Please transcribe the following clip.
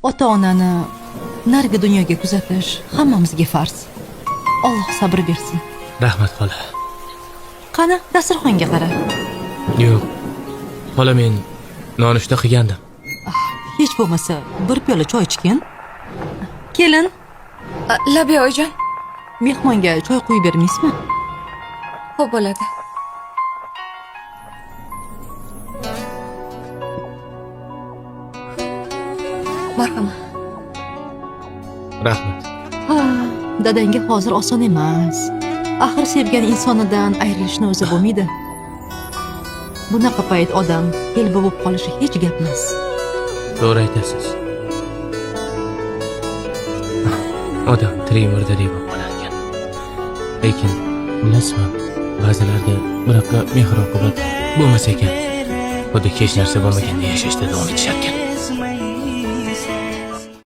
Ota-onani narigi dunyoga kuzatish hammamizga farz. Alloh sabr bersin. Rahmat xola. Qani, dasturxonga qara. Yo'q. Xola, men nonushta qilgandim. Hech bo'lmasa bir piyola choy ichgin. Kelin, Labay oyijon. Mehmonga choy quyib bermaysizmi? Xo'p bo'ladi. Marhamat. Rahmat. Ha, dadangga hozir oson emas. Axir sevgan insonidan ayrilishni o'zi bo'lmaydi. Bunaqa payt odam telba bo'lib qolishi hech gap emas. To'g'ri aytasiz. Odam tirik murdadek bo'lib qolar ekan. Lekin bilasizmi, ba'zilarda bunaqa mehr oqibat bo'lmasa ekan, xuddi hech narsa bo'lmaganda yashashda davom etishar ekan.